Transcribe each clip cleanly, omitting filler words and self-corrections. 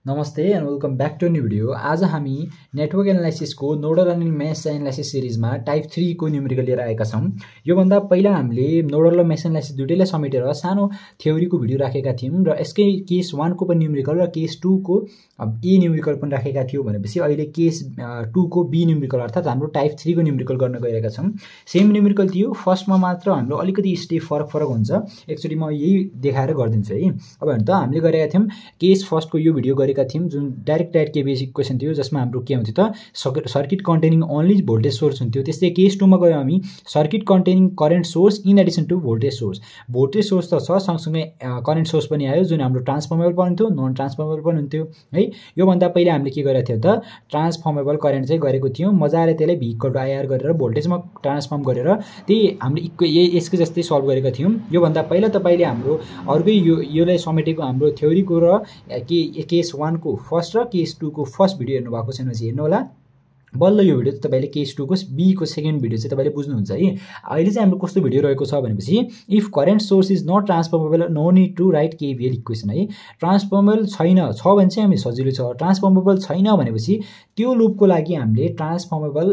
नमस्ते and welcome back to new video. आज हामी नेटवर्क एनालाइसिसको नोडल अनि मेस एनालाइसिस सिरिजमा टाइप 3 को न्युमेरिकल लिएर आएका छौं। योभन्दा पहिला हामीले नोडल र मेस एनालाइसिस दुटैलाई समेटेर सानो थ्योरीको भिडियो राखेका थियौं र यसकै केस 1 को पनि न्युमेरिकल र केस 2 को ए न्युमेरिकल पनि राखेका थियौं भनेपछि अहिले केस 2 को बी न्युमेरिकल अर्थात हाम्रो टाइप 3 को न्युमेरिकल गर्न गइरहेका छौं। सेम न्युमेरिकल थियो, फर्स्टमा मात्र हाम्रो अलिकति स्टेप फरक हुन्छ। एकचोटी म यही देखाएर गर्दिन्छु है। अब हेर्नु त हामीले गरेका थियौं केस फर्स्ट को यो भिडियो गरेका थियौं जुन डाइरेक्ट के बेसिक क्वेशन थियो जसमा हाम्रो के हुन्थ्यो त circuit containing only voltage source हुन्थ्यो। त्यस्तै केस 2 मा गयो हामी circuit containing current source in addition to voltage source. Voltage source त छ, सँगसँगै करेन्ट सोर्स पनि आयो जुन हाम्रो ट्रान्सफर्मेबल पनि हुन्थ्यो, नन ट्रान्सफर्मेबल पनि हुन्थ्यो है। यो भन्दा पहिला हामीले के गरेका थियौं त ट्रान्सफर्मेबल करेन्ट चाहिँ गरेको थियौं। मजाले त्यसलाई V = IR गरेर भोल्टेजमा ट्रान्सफर्म गरेर त्यही हामीले यसको जस्तै सल्भ गरेका थियौं। यो भन्दा पहिला तपाईले हाम्रो अर्कै योलाई समेटेको हाम्रो थ्योरीको र केस 1 को फर्स्ट र केस 2 को फर्स्ट भिडियो हेर्नु भएको छैन भने हेर्नु होला। बल्ल यो भिडियो चाहिँ तपाईले केस 2 को बी को सेकेन्ड भिडियो चाहिँ तपाईले बुझ्नुहुन्छ है। अहिले चाहिँ हाम्रो कस्तो भिडियो रहेको छ भनेपछि if current source is not transformable no need to write KVL equation है। ट्रान्सफर्मेबल छैन छ भने चाहिँ हामी सजिलो छ। ट्रान्सफर्मेबल छैन भनेपछि त्यो लुपको लागि हामीले ट्रान्सफर्मेबल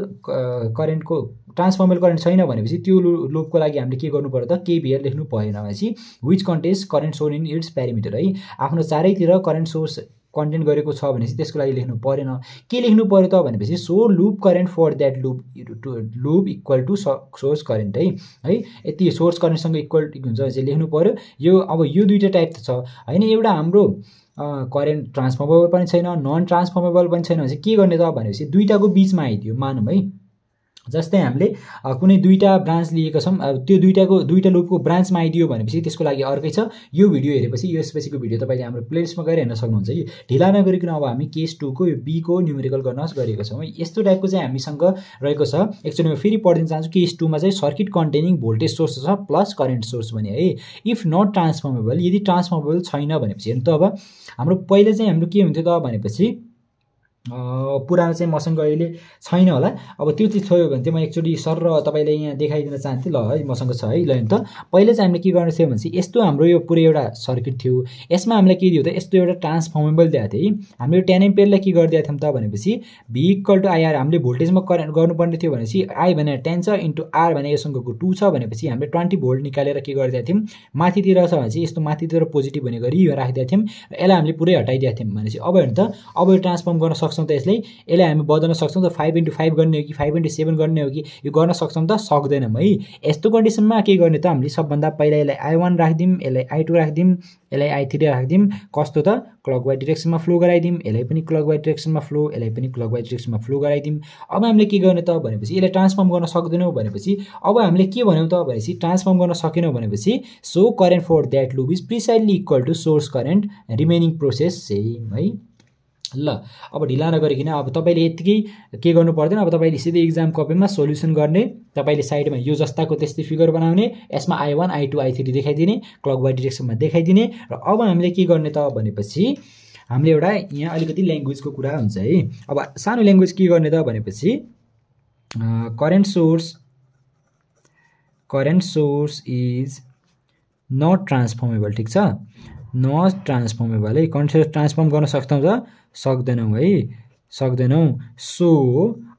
करेन्ट छैन भनेपछि त्यो लुपको लागि हामीले के गर्नु पर्यो त केवीएल लेख्नु परेन भनेपछि which contents current source in its perimeter है। आफ्नो चारैतिर करेन्ट सोर्स कन्टेन्ट गरेको छ भनेपछि त्यसको लागि लेख्नु परेन। के लेख्नु पर्यो त भनेपछि so loop current for that loop equal to source current है। यति सोर्स करेन्टसँग इक्वल हुन्छ भने चाहिँ लेख्नु पर्यो। यो अब यो दुईटा टाइप त छ हैन। एउटा हाम्रो करेन्ट ट्रान्सफर्मेबल पनि छैन, नन ट्रान्सफर्मेबल पनि छैन भने चाहिँ के गर्ने त भनेपछि दुईटाको बीचमा आइदियो मानौं है। जस्तै हामीले कुनै दुईटा ब्रान्च लिएका छौं, त्यो दुईटा लुपको ब्रान्चमा आइदियो भनेपछि त्यसको लागि अर्कै छ। यो भिडियो हेरेपछि यसपछिको भिडियो तपाईले हाम्रो प्लेलिस्टमा गएर हेर्न सक्नुहुन्छ है। ढिला नगरिकन अब हामी केस 2 को यो बी को न्युमेरिकल गर्न गरेको छौं। यस्तो टाइपको चाहिँ हामीसँग रहेको छ। एकचोटि म फेरि पढ्दिन चाहन्छु। केस 2 मा चाहिँ सर्किट कन्टेनिङ भोल्टेज सोर्स छ प्लस करेन्ट सोर्स भने है। इफ नट ट्रान्सफर्मेबल यदि ट्रान्सफर्मेबल छैन भनेपछि हेर्नु त अब हाम्रो पहिला चाहिँ हाम्रो के हुन्थ्यो त भनेपछि पुरानो चाहिँ मसँग अहिले छैन होला। अब त्यो चाहिँ छोयो भने चाहिँ म एकचोटी सर र तपाईलाई यहाँ देखाइदिन चाहन्थे। ल है मसँग छ है। ल हेर्नु त पहिला चाहिँ हामीले के गर्ने थियो भने यस्तो हाम्रो यो पुरै एउटा सर्किट थियो। यसमा हामीलाई के दियो त यस्तो एउटा ट्रान्सफर्मेबल दिएको थियो है। हामीले 10 एम्पियरलाई के गरिदिएको थियौं त भनेपछि V = IR हामीले भोल्टेजमा करेन्ट गर्नुपर्ने थियो भनेपछि I भने 10 छ इन्टु R भने यससँगको 2 छ भनेपछि हामीले 20 भोल्ट निकालेर के गरिदिएको थियौं माथितिर छ भने चाहिँ यस्तो माथितिर पोजिटिभ भने गरी यो राखिदिएको थियौं र यसलाई हामीले पुरै हटाइदिएको थियौं भनेपछि अब हेर्नु त अब यो ट्रान्सफर्म गर्न सक्छौं त यसलाई हामी बदल्न सक्छौं त 5 * 5 गर्ने हो कि 5 * 7 गर्ने हो कि यो गर्न सक्छौं त सक्दैनौं है। यस्तो कन्डिसनमा के गर्ने त हामीले सबभन्दा पहिला यसलाई I1 राख्दिम, यसलाई I2 राख्दिम, यसलाई I3 राख्दिम। कस्तो त क्लकवाइज डाइरेक्सनमा फ्लो गराइदिम, यसलाई पनि क्लकवाइज डाइरेक्सनमा फ्लो, यसलाई पनि क्लकवाइज डाइरेक्सनमा फ्लो गराइदिम। अब हामीले के गर्ने त भनेपछि यसलाई ट्रान्सफर्म गर्न सक्दैनौं भनेपछि अब हामीले के भन्यौ त भनेपछि ट्रान्सफर्म गर्न सकेनौं भनेपछि so current for that loop is precisely equal to source current remaining process same है। ल अब ढिला नगरिकन अब तपाईले यतिकै के गर्नु पर्दैन। अब तपाईले सिधै एक्जाम कपीमा सोलुसन गर्ने, तपाईले साइडमा यो जस्ताको त्यस्तै फिगर बनाउने, यसमा I1 I2 I3 देखाइदिने, क्लकवाइज डाइरेक्सनमा देखाइदिने र अब हामीले के गर्ने त भनेपछि हामीले एउटा यहाँ अलिकति ल्याङ्ग्वेजको कुरा हुन्छ है। अब सानो ल्याङ्ग्वेज के गर्ने त भनेपछि करेन्ट सोर्स इज नट ट्रान्सफर्मेबल। ठीक छ, नट ट्रान्सफर्मेबल है। करेन्ट सोर्स ट्रान्सफर्म गर्न सक्छौं त सक्दैनौं है, सक्दैनौं। सो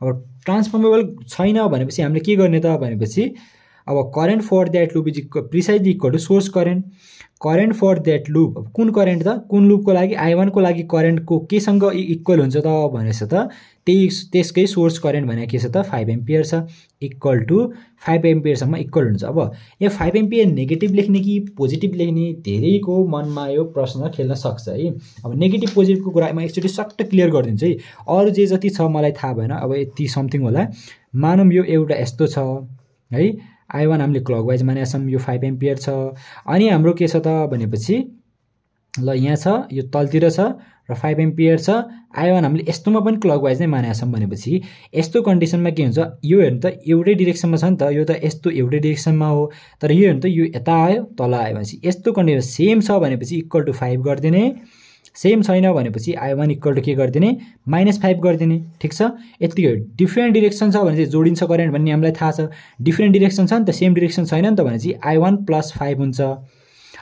अब ट्रान्सफर्मेबल छैन भनेपछि हामीले के गर्ने त भनेपछि अब current for that loop is precisely equal to source current. Current for that loop कुन करेन्ट त कुन लुपको लागि I1 को लागि करेन्टको केसँग इक्वल हुन्छ त भनेछ त त्यसकै सोर्स करेन्ट भने के छ त 5 एम्पियर छ इक्वल टु 5 एम्पियर सम्म इक्वल हुन्छ। अब यो 5 एम्पियर नेगेटिभ लेख्ने कि पोजिटिभ लेख्ने धेरैको मनमा यो प्रश्न खेल्न सक्छ है। अब नेगेटिभ पोजिटिभको कुरा म एकचोटी सट्ट क्लियर गरिदिन्छु है। अरु जे जति छ मलाई थाहा भएन, अब यति समथिङ होला। मानौं यो एउटा यस्तो छ है। I1 हामीले क्लकवाइज मानेका छौं, यो 5 एम्पियर छ। अनि हाम्रो के छ त भनेपछि ल यहाँ छ यो तलतिर छ र 5 एम्पियर छ। I1 हामीले यस्तोमा पनि क्लकवाइज नै मानेका छौं भनेपछि यस्तो कन्डिसनमा के हुन्छ यो हेर्नु त एउटै डाइरेक्सनमा छ नि त, यो त यस्तो एउटै डाइरेक्सनमा हो। तर यो हेर्नु त यो यता आयो तल आयो भनेपछि यस्तो कन्डिसन सेम छ भनेपछि इक्वल टु 5 गर्दिने, सेम छैन भनेपछि I1 इक्वल टु के गर्दिने -5 गर्दिने। ठीक छ, यतिकै डिफरेन्ट डाइरेक्सन छ भने चाहिँ जोडिन्छ करेन्ट भन्ने हामीलाई थाहा छ। डिफरेन्ट डाइरेक्सन छ नि त, सेम डाइरेक्सन छैन नि त भनेपछि I1 + 5 हुन्छ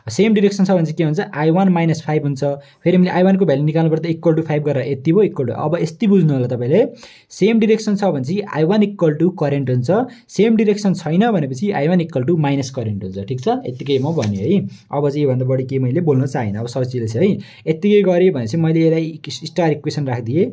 सेम डिरेक्सन छ भने चाहिँ के हुन्छ I1 - 5 हुन्छ। फेरि हामीले I1 को भ्यालु निकाल्नु पर्दा इक्वल टु 5 गरेर यति भयो इक्वल टु। अब यति बुझ्नु होला तपाईले, सेम डिरेक्सन छ भने चाहिँ I1 इक्वल टु करेन्ट हुन्छ, सेम डिरेक्सन छैन भनेपछि I1 equal to minus current हुन्छ। ठीक छ, यतिकै म भने है। अब चाहिँ योभन्दा बढी के मैले बोल्न चाहिन। अब सजिलो छ है। यतिकै गरे भने चाहिँ मैले यसलाई स्टार इक्वेसन राखिदिए।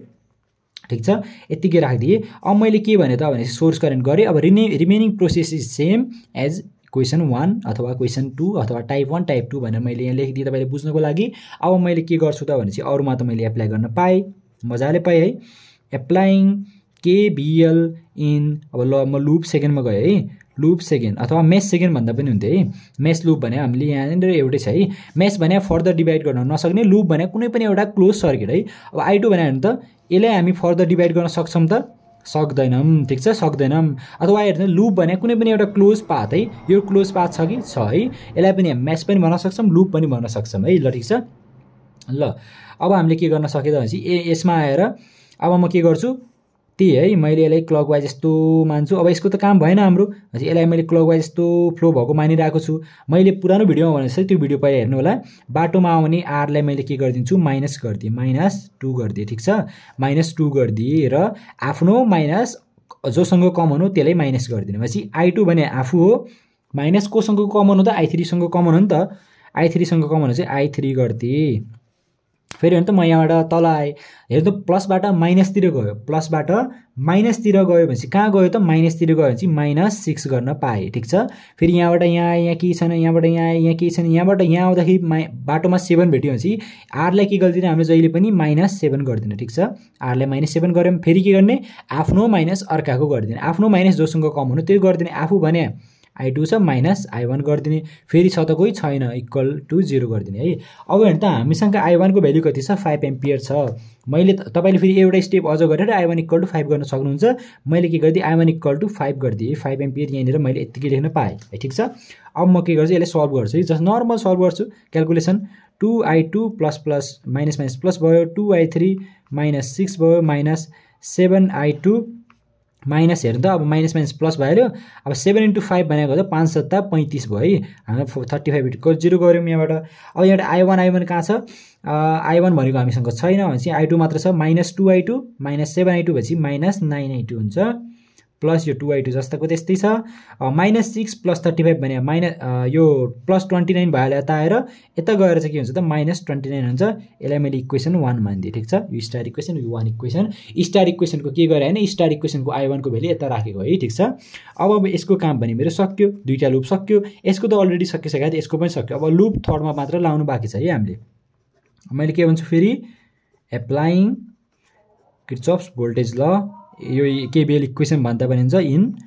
ठीक छ, यतिकै राखिदिए। अब मैले के भने त भने सोर्स करेन्ट गरे। अब remaining process is same as question 1 अथवा क्वेसन 2 अथवा टाइप 1 टाइप 2 भनेर मैले यहाँ लेखिदिए तपाईले बुझ्नको लागि। अब मैले के गर्छु त भने चाहिँ अरुमा त मैले एप्लाई गर्न पाएँ, मजाले पाएँ है। एप्लाइङ KVL इन, अब ल म लुप सेकेन्डमा गएँ है। लुप सेकेन्ड अथवा मेस सेकेन्ड भन्दा पनि हुन्थ्यो है। मेस लुप भने हामीले यहाँनिर एउटै छ है। मेस भने फर्दर डिभाइड गर्न नसक्ने, लुप भने कुनै पनि एउटा क्लोज सर्किट है। अब I2 भने त यसलाई हामी फर्दर डिभाइड गर्न सक्छौँ त सक्दैनौँ। ठीक छ, सक्दैनौँ। अथवा हेर्नु लुप भने कुनै पनि एउटा क्लोज पाथ है। यो क्लोज पाथ छ कि छ है। यसलाई पनि हामी मेस पनि भन्न सक्छौँ, लुप पनि भन्न सक्छौँ है। ल ठीक छ। ल अब हामीले के गर्न सके त भनेपछि यसमा आएर अब म के गर्छु त्यही है, मैले यसलाई क्लकवाइज यस्तो मान्छु। अब यसको त काम भएन हाम्रो, यसलाई मैले क्लकवाइज यस्तो फ्लो भएको मानिरहेको छु। मैले पुरानो भिडियोमा भनेको छ त्यो भिडियो पहिला हेर्नु होला। बाटोमा आउने आरलाई मैले के गरिदिन्छु माइनस गरिदिएँ, -2 गरिदिएँ। ठीक छ, -2 गरिदिएँ र आफ्नो माइनस जोसँग कमन हो त्यसलाई माइनस गरिदिनु। भनेपछि I2 भने आफू हो, माइनस कोसँग कमन हो त I3 सँग कमन हो नि त। I3 सँग कमन हो चाहिँ I3 गरिदिएँ। फेरि हेर्नु त म यहाँबाट तल आएँ, हेर्नु त प्लसबाट माइनसतिर गयो, प्लसबाट माइनसतिर गयो भनेपछि कहाँ गयो त माइनसतिर गयो भने चाहिँ -6 गर्न पाएँ। ठीक छ, फेरि यहाँबाट यहाँ आएँ, यहाँ केही छैन, यहाँबाट यहाँ आएँ, यहाँ केही छैन, यहाँबाट यहाँ आउँदाखेरि बाटोमा 7 भेट्यो भनेपछि आरलाई के गरिदिने हामीले जहिले पनि -7 गरिदिने। ठीक छ, आरलाई -7 गऱ्यौँ। फेरि के गर्ने आफ्नो माइनस अर्काको गरिदिने, आफ्नो माइनस जोसँग कम हुनु त्यो गरिदिने। आफू भने I2 छ -I1 गरिदिने। फेरि छ त कोही छैन, इक्वल टु 0 गरिदिने है। अब हेर्नु त हामीसँग I1 को भ्यालु कति छ 5 एम्पियर छ। मैले तपाईले फेरि एउटा स्टेप अझ गरेर I1 इक्वल टु 5 गर्न सक्नुहुन्छ। मैले के गरिदिएँ I1 इक्वल टु 5 गरिदिएँ, 5 एम्पियर यहाँनिर मैले यतिकै लेख्न पाएँ है। ठीक छ, अब म के गर्छु यसलाई सल्भ गर्छु है। जस्ट नर्मल सल्भ गर्छु calculation. 2I2 plus plus minus minus plus भयो, 2I3 -6 भयो, -7I2 माइनस हेर्नु त अब माइनस माइनस प्लस भइहाल्यो। अब 7 × 5 भनेको त 5 × 7 = 35 भयो है। हामीले 35 इक्वल 0 गऱ्यौँ यहाँबाट। अब यहाँबाट I1 कहाँ छ? I1 भनेको हामीसँग छैन भनेपछि I2 मात्र छ। -2I2 -7I2 भनेपछि -9I2 हुन्छ, प्लस यो 2I2 जस्ताको त्यस्तै छ। -6 + 35 भने यो +29 भइहाल्यो। यता आएर यता गएर चाहिँ के हुन्छ त -29 हुन्छ। यसलाई मैले इक्वेसन 1 मानिदिएँ। ठीक छ, यो स्टार इक्वेसन, यो 1 इक्वेसन। स्टार इक्वेसनको के गरे हैन, स्टार इक्वेसनको I1 को भ्यालु यता राखेको है। ठीक छ, अब यसको काम पनि मेरो सक्यो, दुईटा लुप सक्यो। यसको त अलरेडी सकिसक्यो थियो, यसको पनि सक्यो। अब लुप थर्डमा मात्र लाउनु बाँकी छ है हामीले। मैले के भन्छु फेरि एप्लाइङ किर्चफ्स भोल्टेज ल, यो KVL इक्वेसन भन्दा पनि हुन्छ इन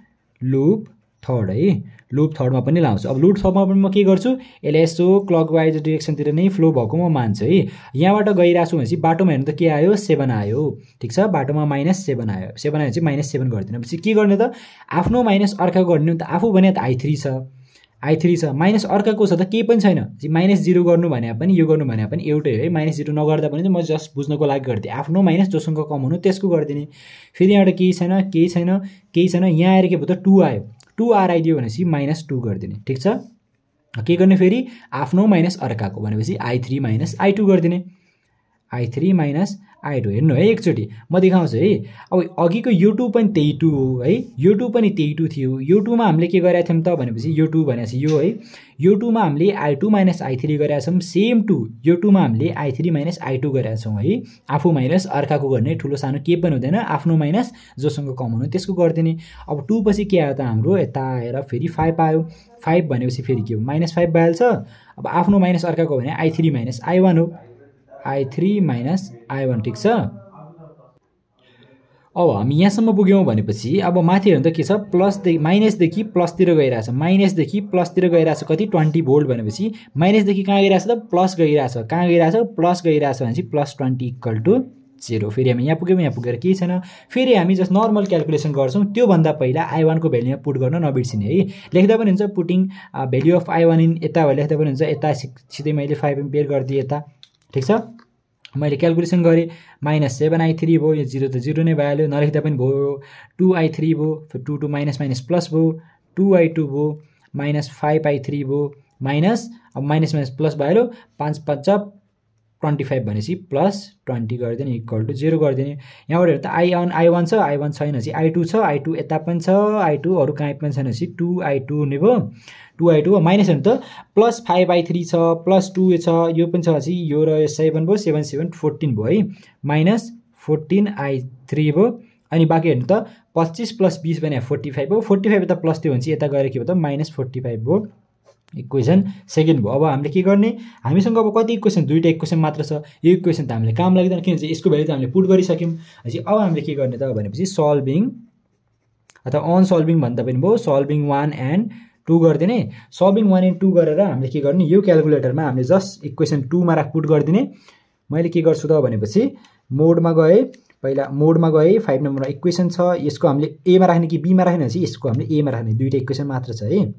लुप थर्ड है। लुप थर्डमा पनि लाउँछु। अब लुप थर्डमा पनि म के गर्छु यसले यसो क्लकवाइज डिरेक्सनतिर नै फ्लो भएको म मान्छु है। यहाँबाट गइरहेको छु भनेपछि बाटोमा हेर्नु त के आयो 7 आयो। ठीक छ, बाटोमा -7 आयो। 7 आयो चाहिँ -7 गरिदिनु। पछि के गर्ने त आफ्नो माइनस अर्काको गर्ने त। आफू भने त I3 छ, I3 छ, माइनस अर्काको छ त केही पनि छैन। -0 गर्नु भने पनि यो गर्नु भने पनि एउटै है। -0 नगर्दा पनि म जस्ट बुझ्नको लागि गरिदिएँ। आफ्नो माइनस जोसँग कम हुनु त्यसको गरिदिने। फेरि यहाँबाट केही छैन, केही छैन, केही छैन। यहाँ आएर के भयो त 2 आयो, 2 आर आइदियो भनेपछि -2 गरिदिने। ठीक छ, के गर्ने फेरि आफ्नो माइनस अर्काको भनेपछि I3 - I2 गरिदिने। I3 - I2 हेर्नु है एकचोटि म देखाउँछु है। अब अघिको यो 2 पनि त्यही 2 हो है, यो 2 पनि त्यही 2 थियो। यो 2 मा हामीले के गरेका थियौँ त भनेपछि यो 2 भनेपछि यो है। यो 2 मा हामीले I2 - I3 गरेका छौँ। सेम 2 यो 2 मा हामीले I3 - I2 गरेका छौँ है। आफू माइनस अर्काको गर्ने, ठुलो सानो के पनि हुँदैन। आफ्नो माइनस जोसँग कम हुनु त्यसको गरिदिने। अब 2 पछि के आयो त हाम्रो यता आएर फेरि 5 आयो। 5 भनेपछि फेरि के हो -5 भइहाल्छ। अब आफ्नो माइनस अर्काको भने I3 - I1 हो, I3 - I1। ठीक छ, अब हामी यहाँसम्म पुग्यौँ भनेपछि अब माथि हेर्नु त के छ माइनसदेखि प्लसतिर गइरहेछ। माइनसदेखि प्लसतिर गइरहेछ कति 20 भोल्ट भनेपछि माइनसदेखि कहाँ गइरहेछ त प्लस गइरहेछ। कहाँ गइरहेछ प्लस गइरहेछ भनेपछि +20 = 0। फेरि हामी यहाँ पुग्यौँ, यहाँ पुगेर केही छैन। फेरि हामी जस्ट नर्मल क्याल्कुलेसन गर्छौँ। त्योभन्दा पहिला I1 को भ्यालु यहाँ पुट गर्न नबिर्सिने है। लेख्दा पनि हुन्छ putting value of I1 in यता भयो, लेख्दा पनि हुन्छ यता सिधै मैले 5 एम्पियर गरिदिएँ यता। ठीक छ, मैले क्याल्कुलेसन गरेँ -7I3 भयो, यो 0 त 0 नै भइहाल्यो, नलेख्दा पनि भयो। 2I3 भयो, 2 माइनस माइनस प्लस भयो, 2I2 भयो, -5I3 भयो, माइनस अब माइनस माइनस प्लस भयो 5 5 25 भनेपछि प्लस 20 गरिदिने इक्वल टु 0 गरिदिने। यहाँबाट हेर्दा I1 छ, I1 छैन भनेपछि I2 छ, I2 यता पनि छ, I2 अरू कहीँ पनि छैन भनेपछि 2I2 हुने भयो। 2I2 माइनस हेर्नु त प्लस 5I3 छ, प्लस 2 छ, यो पनि छ भनेपछि यो र 7 भयो, 7 7 14 भयो है, माइनस 14I3 भयो। अनि बाँकी हेर्नु त 25 प्लस 20 भने 45 हो, 45 यता प्लस थियो भनेपछि यता गएर के भयो त माइनस 45 भयो। इक्वेसन सेकेन्ड भयो। अब हामीले के गर्ने, हामीसँग अब कति इक्वेसन, दुईटा इक्वेसन मात्र छ। यो इक्वेसन त हामीले काम लाग्दैन, किनभने यसको भ्यालु त हामीले पुट गरिसक्यौँ। अब हामीले के गर्ने त भनेपछि सल्भिङ अथवा अनसल्भिङ भन्दा पनि भयो, सल्भिङ 1 and 2 गरिदिने। सल्भिङ 1 and 2 गरेर हामीले के गर्ने, यो क्यालकुलेटरमा हामीले जस्ट इक्वेसन 2 मा पुट गरिदिने। मैले के गर्छु त भनेपछि मोडमा गएँ, पहिला मोडमा गएँ, 5 नम्बरमा इक्वेसन छ, यसको हामीले ए मा राख्ने कि बी मा राख्ने भनेपछि यसको हामीले ए मा राख्ने, दुईटा इक्वेसन मात्र छ है,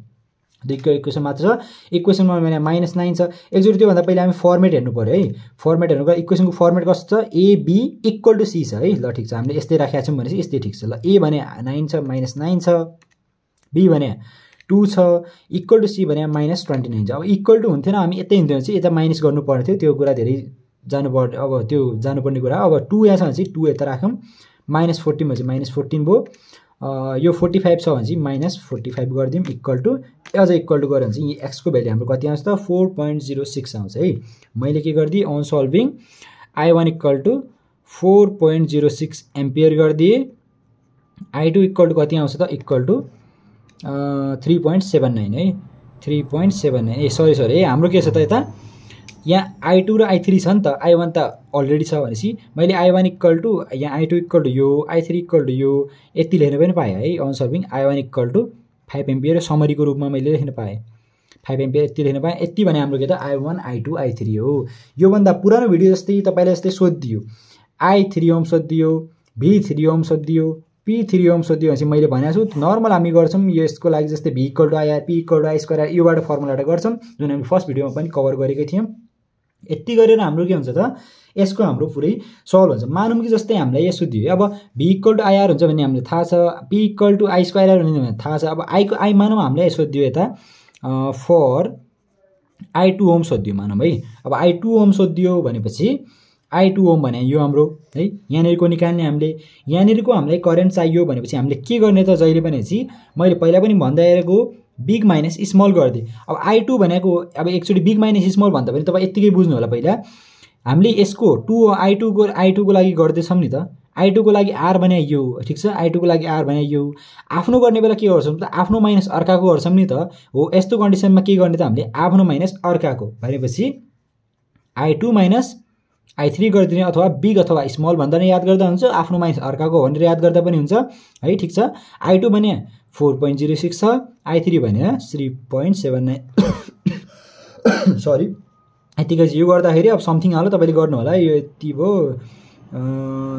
दुईटा इक्वेसन मात्र छ। इक्वेसनमा भने -9 छ। एकचोटि त्योभन्दा पहिला हामी फर्मेट हेर्नु पर्यो है, फर्मेट हेर्नुको इक्वेसनको फर्मेट कस्तो छ, A B equal to C छ है। ल ठिक छ, हामीले यस्तै राखेका छौँ भनेपछि यस्तै ठिक छ। ल ए भने 9 छ, -9 छ, बी भने 2 छ, इक्वल टु सी भने -29 छ। अब इक्वल टु हुन्थेन, हामी यतै हुन्थ्यो भने चाहिँ यता माइनस गर्नु पर्ने थियो, त्यो कुरा धेरै जानु पर्यो, अब त्यो जानुपर्ने कुरा। अब 2 यहाँ छ भने चाहिँ 2 यता राखौँ, -14 भनेपछि -14 भयो, यो 45 छ भने चाहिँ -45 गरिदिउँ, इक्वल टु अझ इक्वल टु गऱ्यो भने चाहिँ एक्सको भ्यालु हाम्रो कति आउँछ त 4.06 आउँछ है। मैले के गरिदिएँ, on solving I1 equal to 4.06 ampere गरिदिएँ, I2 इक्वल टु कति आउँछ त इक्वल टु 3.79 है, 3.79 ए सरी हाम्रो के छ त यता, यहाँ I2 र I3 छ नि त, I1 त अलरेडी छ भनेपछि मैले I1 इक्वल टु यहाँ I2 इक्वल टु यो, I3 इक्वल टु यो यति लेख्न पनि पाएँ है। On solving I1 equal to 5 ampere समरीको रूपमा मैले लेख्न पाएँ, 5 एम्पियर यति लेख्न पाएँ। यति भने हाम्रो के त I1 I2 I3 हो। योभन्दा पुरानो भिडियो जस्तै तपाईँलाई यस्तै सोधिदियो, I3 Om सोधिदियो, V3 Om सोधिदियो, P3 Om सोधिदियो भनेपछि मैले भनेको छु नर्मल हामी गर्छौँ यसको लागि, जस्तै V equal to IR, P equal to I square, योबाट फर्मुलाबाट गर्छौँ, जुन हामी फर्स्ट भिडियोमा पनि कभर गरेकै थियौँ। यति गरेर हाम्रो के हुन्छ त, यसको हाम्रो पुरै सल्भ हुन्छ। मानौँ कि जस्तै हामीलाई यसो दियो, अब V इक्वल टु IR हुन्छ भन्ने हामीले थाहा छ, P equal to I square भन्ने थाहा छ। अब I मानौँ हामीलाई यसो दियो यता फर I2 ओम सोधियो मानौँ है। अब I2 ओम सोधियो भनेपछि I2 ओम भने यो हाम्रो है, यहाँनिरको निकाल्ने हामीले, यहाँनिरको हामीलाई करेन्ट चाहियो भनेपछि हामीले के गर्ने त, जहिले पनि चाहिँ मैले पहिला पनि भन्दै आएको बिग माइनस स्मल गरिदिएँ। अब I2 भनेको अब एकचोटि बिग माइनस स्मल भन्दा पनि तपाईँ यत्तिकै बुझ्नु होला, पहिला हामीले यसको I2 को लागि गर्दैछौँ नि त, I2 को लागि R भने यो ठिक छ, I2 को लागि R भने यो आफ्नो गर्ने बेला के गर्छौँ त, आफ्नो माइनस अर्काको गर्छौँ नि त हो। यस्तो कन्डिसनमा के गर्ने त, हामीले आफ्नो माइनस अर्काको भनेपछि I2 माइनस I3 गरिदिने, अथवा बिग अथवा स्मल भन्दा नि याद गर्दा हुन्छ, आफ्नो माइनस अर्काको भनेर याद गर्दा पनि हुन्छ है। ठिक छ, I2 भने 4.06 छ, I3 भने 3.79 सरी यतिकै यो गर्दाखेरि अब समथिङ हाल्यो तपाईँले गर्नु होला, यो यति भयो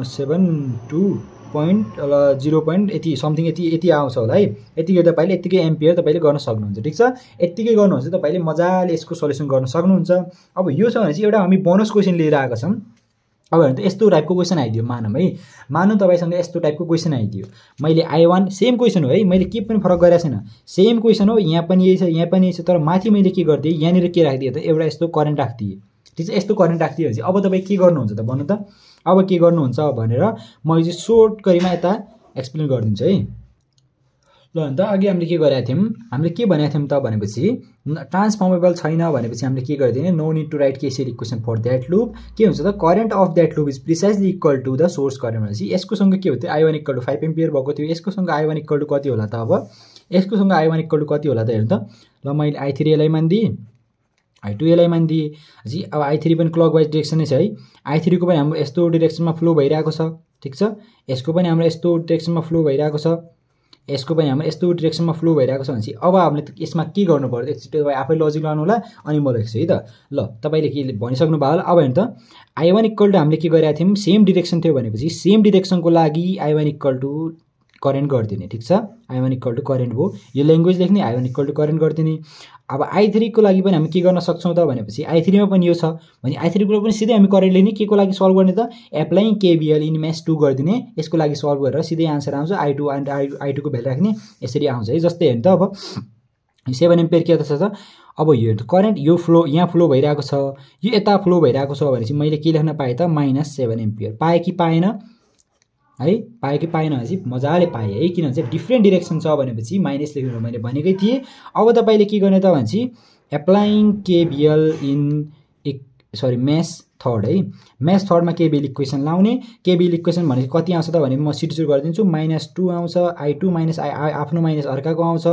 7.2.0. यति समथिङ यति आउँछ होला है। यतिकै तपाईँले यतिकै एम्पियर तपाईँले गर्न सक्नुहुन्छ। ठिक छ, यतिकै गर्नुहुन्छ तपाईँले मजाले यसको सल्युसन गर्न सक्नुहुन्छ। अब यो छ भने चाहिँ एउटा हामी बोनस क्वेसन लिएर आएका छौँ। अब हेर्नु त यस्तो टाइपको क्वेसन आइदियो, मानौँ है, मानौँ तपाईँसँग यस्तो टाइपको क्वेसन आइदियो, मैले I1 सेम क्वेसन हो है, मैले के पनि फरक गरेको छैन, सेम क्वेसन हो, यहाँ पनि यही छ, यहाँ पनि यही छ, तर माथि मैले के गरिदिएँ, यहाँनिर के राखिदिएँ त, एउटा यस्तो करेन्ट राखिदिएँ। ठिक छ, यस्तो करेन्ट राखिदियो भने चाहिँ अब तपाईँ के गर्नुहुन्छ त भन्नु त, अब के गर्नुहुन्छ भनेर मैले चाहिँ सोर्ट गरिमा यता एक्सप्लेन गरिदिन्छु है। ल अन्त अघि हामीले के गरेका थियौँ, हामीले के भनेका थियौँ त भनेपछि ट्रान्सफर्मेबल छैन भनेपछि हामीले के गरिदिने, no need to write KCL equation for that loop. के हुन्छ त, current of that loop is precisely equal to the source current भनेपछि यसकोसँग के हो त, I1 इक्वल टु 5 एम्पियर भएको थियो, यसकोसँग I1 इक्वल टु कति होला त, अब यसकोसँग I1 इक्वल टु कति होला त हेर्नु त। ल मैले I3 यसलाई मानिदिएँ, I2 यसलाई मानिदिएँ जी। अब I3 पनि क्लकवाइज डिरेक्सन नै छ है, I3 को पनि हाम्रो यस्तो डिरेक्सनमा फ्लो भइरहेको छ। ठिक छ, यसको पनि हाम्रो यस्तो डिरेक्सनमा फ्लो भइरहेको छ, यसको पनि हाम्रो यस्तो डिरेक्सनमा फ्लो भइरहेको छ भनेपछि अब हामीले यसमा के गर्नु पर्यो, एकचोटि तपाईँ आफै लजिक लाउनु होला, अनि म लेख्छु है त। ल तपाईँले के भनिसक्नु भयो होला। अब हेर्नु त, I1 इक्वल टु हामीले के गरेका थियौँ, सेम डिरेक्सन थियो भनेपछि सेम डिरेक्सनको लागि I1 इक्वल टु करेन्ट गरिदिने। ठिक छ, I1 इक्वल टु करेन्ट भयो, यो ल्याङ्ग्वेज लेख्ने, I1 इक्वल टु करेन्ट गरिदिने। अब I3 को लागि पनि हामी के गर्न सक्छौँ त भनेपछि I3 मा पनि यो छ भने I3 को पनि सिधै हामी करेन्ट लिने, के को लागि सल्भ गर्ने त, एप्लाइङ KVL इन मेश 2 गरिदिने, यसको लागि सल्भ गरेर सिधै आन्सर आउँछ, I2 एन्ड I2 को भ्यालु राख्ने, यसरी आउँछ है। जस्तै हेर्नु त, अब 7 एम्पियर के छ त, अब यो करेन्ट यो फ्लो यहाँ फ्लो भइरहेको छ, यो यता फ्लो भइरहेको छ भनेपछि मैले के लेख्न पाएँ त -7 एम्पियर। पाएँ कि पाएन है? पाएँ कि पाएन भनेपछि मजाले पाएँ है, किनभने चाहिँ डिफ्रेन्ट डिरेक्सन छ भनेपछि माइनस लेख्नु मैले भनेकै थिएँ। अब तपाईँले के गर्ने त भनेपछि एप्लाइङ केबिएल इन मेस थर्ड है, मेस थर्डमा केबिएल इक्वेसन लाउने। केबिएल इक्वेसन भनेको कति आउँछ त भने म सिट गरिदिन्छु, -2 आउँछ, I2 माइनस आफ्नो माइनस अर्काको आउँछ,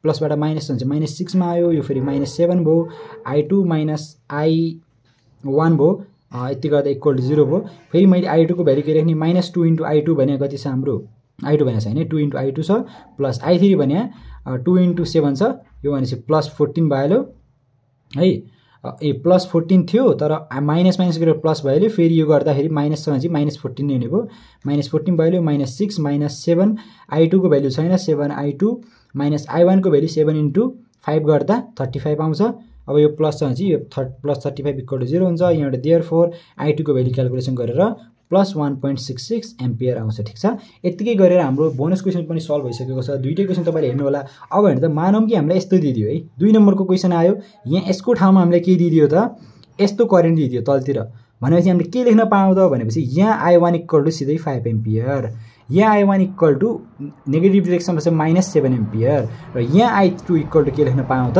प्लसबाट माइनस हुन्छ -6 मा आयो, यो फेरि -7 भयो, I2 माइनस I1 भयो, यति गर्दा इक्वल टु 0 भयो। फेरि मैले I2 को भ्यालु के राख्ने -2 × I2 भने कति छ हाम्रो I2 भने छैन 2 × I2 छ, प्लस I3 भने 2 × 7 छ, यो भनेपछि +14 भइहाल्यो है। +14 थियो तर माइनस गरेर प्लस भइहाल्यो, फेरि यो गर्दाखेरि माइनस छ भने चाहिँ -14 नै हुने भयो, -14 भइहाल्यो, -6 -7 I2 को भ्यालु छैन 7 I2 माइनस I1 को भ्यालु 7 × 5 गर्दा 35 आउँछ। अब यो प्लस छ भने चाहिँ यो +35 इक्वल टु 0 हुन्छ। यहाँबाट देयरफोर I2 को भ्यालु क्याल्कुलेसन गरेर +1.66 एम्पियर आउँछ। ठिक छ, यतिकै गरेर हाम्रो बोनस क्वेसन पनि सल्भ भइसकेको छ। दुईटै क्वेसन तपाईँले हेर्नु होला। अब हेर्नु त मानौँ कि हामीलाई यस्तो दिदियो है, 2 नम्बरको क्वेसन आयो, यहाँ यसको ठाउँमा हामीले के दिदियो त यस्तो करेन्ट दिदियो तलतिर भनेपछि हामीले के लेख्न पायौँ त भनेपछि यहाँ I1 इक्वल टु सिधै 5 एम्पियर, यहाँ I1 इक्वल टु नेगेटिभ डिरेक्सनमा छ -7 एम्पियर, र यहाँ I2 इक्वल टु के लेख्न पायौँ त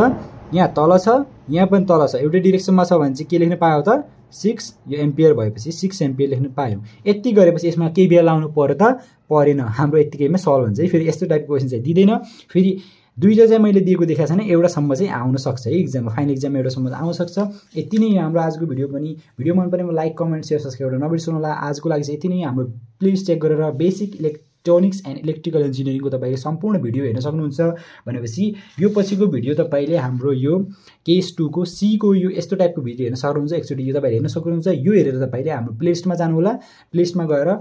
यहाँ तल छ, यहाँ पनि तल छ, एउटै डिरेक्सनमा छ भने चाहिँ के लेख्न पायौँ त 6, यो एम्पियर भएपछि 6 एम्पियर लेख्न पायौँ। यति गरेपछि यसमा केबिएल लाउनु पर्यो त परेन, हाम्रो यतिकैमा सल्भ हुन्छ है। फेरि यस्तो टाइपको क्वेसन चाहिँ दिँदैन, फेरि दुईटा चाहिँ मैले दिएको देखाएको छैन, एउटासम्म चाहिँ आउन सक्छ है इक्जाममा, फाइनल इक्जाममा एउटासम्म आउन सक्छ। यति नै हाम्रो आजको भिडियो पनि। भिडियो मन परेमा लाइक कमेन्ट सेयर सब्सक्राइब गर्न नबिर्सनु होला। आजको लागि चाहिँ यति नै। हाम्रो प्लेलिस्ट चेक गरेर बेसिक इलेक्ट्रोनिक्स एन्ड इलेक्ट्रिकल इन्जिनियरिङको तपाईँले सम्पूर्ण भिडियो हेर्न सक्नुहुन्छ भनेपछि यो पछिको भिडियो तपाईँले हाम्रो यो केस 2 को C को यो यस्तो टाइपको भिडियो हेर्न सक्नुहुन्छ। एकचोटि यो तपाईँले हेर्न सक्नुहुन्छ। यो हेरेर तपाईँले हाम्रो प्लेलिस्टमा जानु होला, प्लेलिस्टमा गएर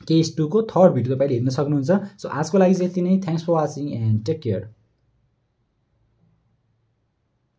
केस 2 को थर्ड भिडियो तपाईँले हेर्न सक्नुहुन्छ। सो आजको लागि चाहिँ यति नै। Thanks for watching and take care.